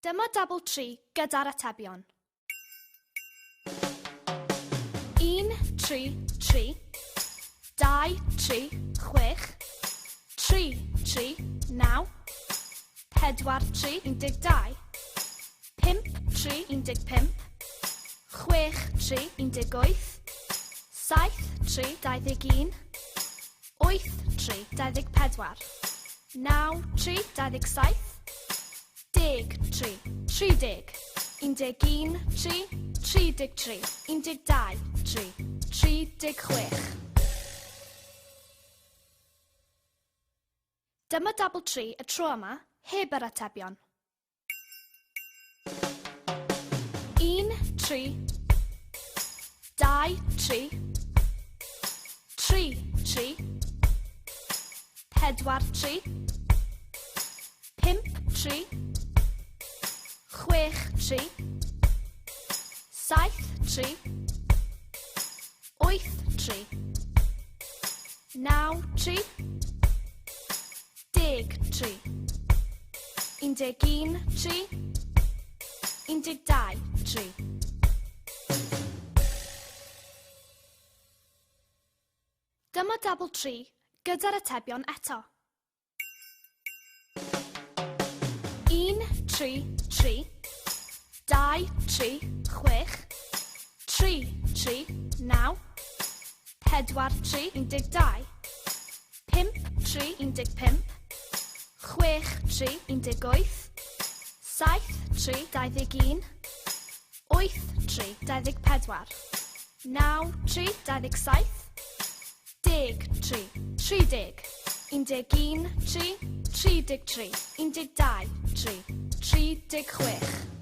Dyma dabl 3 gyda'r atebion. 1, 3, 3, 2, 3, 6, 3, 3, 9, 4, 3, 12, 5, 3, 15, 6, 3, 18, 7, 3, 21, 8, 3, 24, 9, 3, 27, 10, 3, 30, 11, 3, 33, 12, 3, 36. Dyma dabl 3 y tro yma, heb yr atebion. 1, 3, 2, 3, 3, 3, 4, 3, 5, 3, 6, 3, 7, 3, 8, 3, 9, 3, 10, 3, 11, 3, 12, 3. Dyma dabl 3 gyda'r atebion eto. 1, 3, 3, 2, 3, 6, 3, 3, 9, 4, 3, 12, 5, 3, 15, 6, 3, 18, 7, 3, 21, 8, 3, 24, 9, 3, 27, 10, 3, 30, 11, 3, 33, 12, 3, 36.